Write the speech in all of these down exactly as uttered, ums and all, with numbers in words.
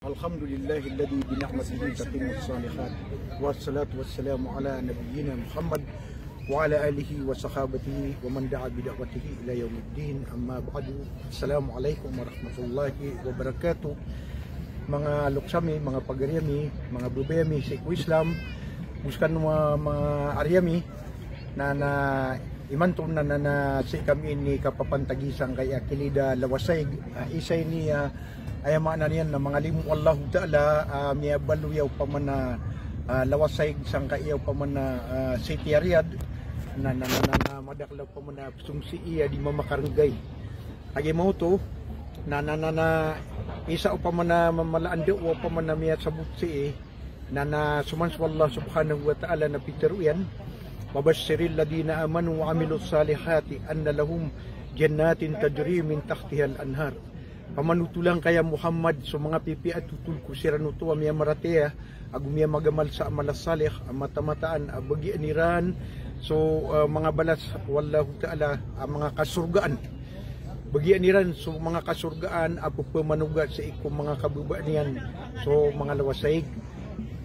Alhamdulillahilladhi bi ni'matihi tatimmus salihat. Wassalatu wassalamu ala nabiyyina Muhammad wa ala alihi wa sahabatihi wa man da'a bi da'watihi ila yaumiddin. Amma ba'du. Assalamu alaikum warahmatullahi wabarakatuh. Manga loks ami, manga pagari ami, manga babay ami sii ko Islam, go skano a manga ari ami, na, na imanto na, na, na sii kami ini kapapantagi sangkai a kilid a lawasaig, a isa ini a, aya maana niyan na mangalimo o Allahu Ta'ala, a miyabaloy a opama na, a, lawasaig sangkai a opama na, a, City a Riyadh, na, na, na, na, na madakl a opama na song sii a di mamakarngay. Lagid mambo oto, na, na, na, na isa opama na mala a ndaw a opama na miyasabot sii, na, na soman so Allah subhanahu wa ta'ala na pitharo iyan, "Wa bashshiril ladhina amanu wa 'amilus salihati anna lahum jannatin tajri min tahtihal anhar." Pamanotola ngka ya Muhammad so manga pipiya a totol ko siran oto a miyamaratiyaya ago miyamagamal sa amal a salih, a mataan-mataan a bagian iran so, ah, manga balas o Allahu Ta'ala a manga kasorgaan. Bagian iran so manga kasorgaan a pepemanoga sii ko manga kababaan iyan so manga lawasaig.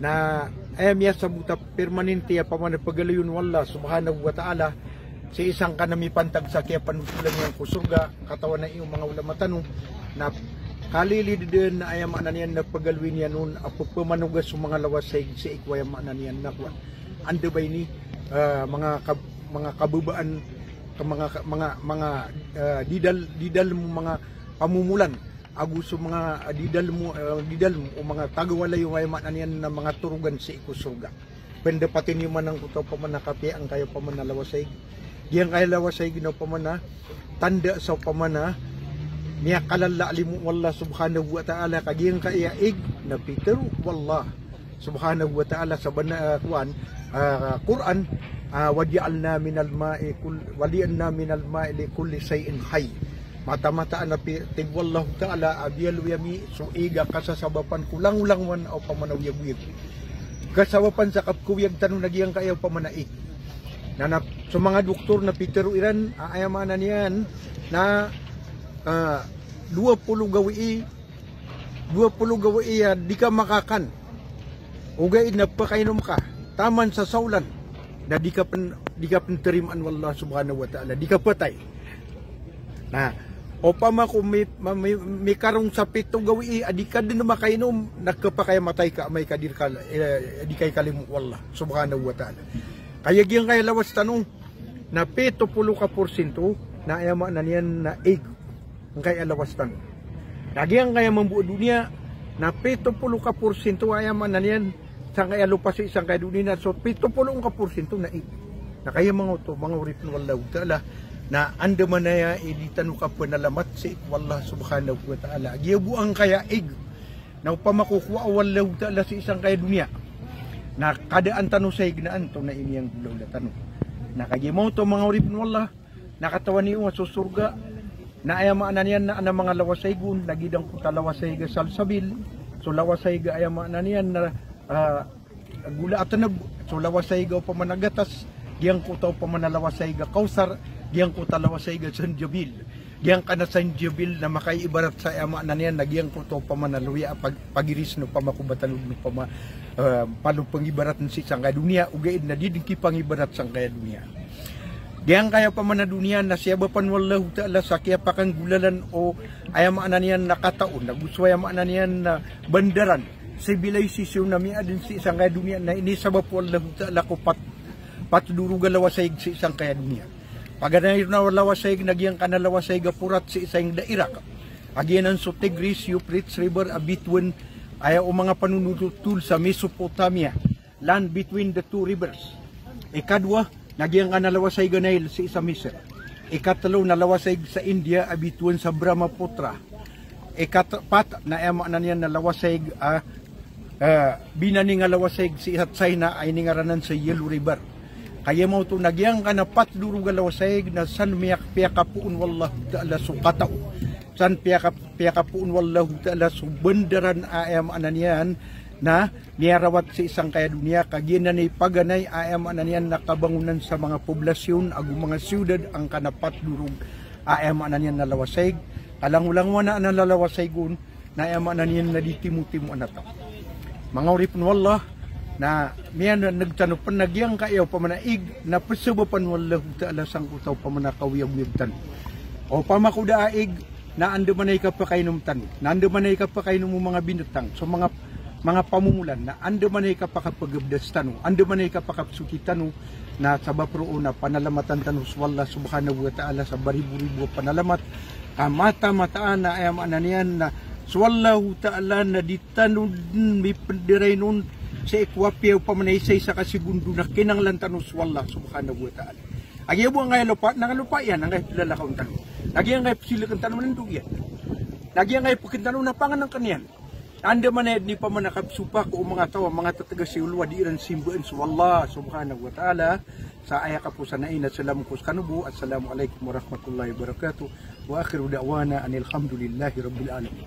Na aya miyasabot a permanente a opama na pagaloyon o Allah subhanahu wa ta'ala sii sangkanan a mipantag sa kiyapanotolan iyan ko sorga, katawan iyo manga ulama tano, na kalilid den na aya maana niyan na pagaloy niyan on a pepemanoga so manga lawasaig sii ko aya maana niyan na kowan. Anda ba ini, ah, manga kab-, manga kababaan, ka manga, manga, manga, ah, didal-, didalem o manga pamomolan, ago so manga, ah, didalem o, ah, didalem o manga taga walay o aya maana niyan na manga torogan sii ko sorga. Pendapati niyo man angkoto a opama na kapiya angkaya opama na lawasaig. Giyangkaya lawasaig na opama na tanda sa opama na miyakalala a limo o Allah subhanahu wa ta'ala ka giyangkaya ig na pitharo o Allah subhanahu wa ta'ala sa bana, ah, kowan, ah, Quran, ah, "Wa ja'alna minal ma'i kull-, wa ja'alna minal ma'i li kulli shay'in hayy." Mataan-mataan a pi-, tig o Allahu Ta'ala a biyaloy ami so ig a kasasabapan ko langolangowan a opama na oyagoyag. Kasabapan sa kapkawiyag tano na giyangkaya opama na ig. Na, na so manga doktor na pitharo iran, a, aya maana niyan na, ah, dowa polo gawii, dowa polo gawii a di ka makakan, ogaid na pakainom ka taman sa saolan, na di ka pen-, di ka pen tarimaan o Allah subhanahu wa ta'ala, di ka patay. Na opama ko mi-, ma-, mi-, mikarong sa pito gawii a di ka den makainom, na kepakay a matay ka amay ka di ka, eh, di ka ikalimo o Allah subhanahu wa ta'ala. Kaya giyangkaya lawas tano na pito polo ka porsyento na aya maana niyan na ig angkaya lawas tano. Na giyangkaya mambo a doniya na pito polo ka porsyento, aya maana niyan sangkaya lopa sii sangkaya doniya na so pito polo ka porsyento na ig. Na kaya manga oto, manga oripen o Allahu Ta'ala, na andamanaya i di tano kapenalamat sii ko Allah subhanahu wa ta'ala. Giya bo angkaya ig na opama ko kowaa o Allahu Ta'ala sii sangkaya doniya, na kadaan tano sa ig na antonaa i miyanggolawla tano. Na kagiya mambo oto, manga oripen o Allah, na katawan iyo a so sorga na aya maana niyan na adn a manga lawasaig on, lagid angkoto a lawasaig a salsabil, so lawasaig a aya maana niyan na, ah, gola a teneb, so lawasaig a opama na gatas, giyangkoto a opama na lawasaig a kawsar, giyangkoto a lawasaig a sanjabil. Giyangkanan a sanjabil na makaibarat sa aya maana niyan na giyangkoto a opama na loya a pag-, pagiris no opama ko batalod no opama, ah, palo pengibaratn sii sangkaya doniya, ogaid na di den kipangibarat sangkaya doniya. Giyangkaya opama na doniya na siyabapan o Allahu Ta'ala sa kiyapakanggolalan o aya maana niyan na katao, na go so aya maana niyan na bandaran, civilization a miyaadn sii sangkaya doniya na inisabap o Allahu Ta'ala ko pat, pat dorog a lawasaig sii sangkaya doniya. Paganay ron a lawasaig na giyangkanan a lawasaig a porat sii sa ingd a Iraq. A giyanan so Tigris, Euphrates River a bitowan, aya o manga panonotol sa Mesopotamia, land between the two rivers. Ikadowa na giyangkanan a lawasaig a Nile sii sa Misir. Ikatelo na lawasaig sa India a bitowan sa Brahmaputra. Ikapat na aya maana niyan na lawasaig a, ah, binaning a lawasaig sii sa China a iningaranan sa Yellow River. Kaya mambo oto na giyangkanan a pat dorog a lawasaig na san miyak-, piyakapoon o Allahu Ta'ala so katao. San piyaka-, piyakapoon o Allahu Ta'ala so bandaran a aya maana niyan na miyarawat sii sangkaya doniya, ka giyanan i paganay a aya maana niyan na kabangonan sa manga poblasyon ago manga siyudad angkanan a pat dorog a aya maana niyan na lawasaig. Kalangolangowan anan a lawasaig on Na aya maana niyan na di timotimoan a taw. Manga oripen o Allah, na miyaneg tano pen a giyangkaya opama na ig na pesabapan o Allahu Ta'ala sangkoto a opama na kaoyagoyag tano. Opama ko da a ig na andamanaya i kapakainom tano, na andamanaya i kapakainom o manga binatang, so manga, manga pamomolan, na andamanaya i kapakapagabdas tano, andamanaya i kapakapsoki tano, na sabap roo na panalamatan tano so Allah Subhanahu wa Ta'ala sa bariboribo a panalamat. Ka mataan-mataan na aya maana niyan na so Allahu Ta'ala na di tano den mipenderay non sii ko apiya opama na isa-isa ka segundo na kinanglan tano so Allah Subhanahu wa Ta'ala. Agiya bo angkaya lopa, na angkaya lopa iyan, angkaya pelalakaw tano. Agiya angkaya pesileken tano, na ndo iyan. Agiya angkaya peken tano, na pangenengken iyan. Andamanaya den i opama na kapsopak o manga taw a manga tetegas i olowa di iran simbaan so Allah Subhanahu wa Ta'ala. Sa aya kaposan ai na salam ko sekano bo. Assalamu alaikum warahmatullahi wabarakatuh. Wa akhiru da'wana anil hamdulillahi rabbil alamin.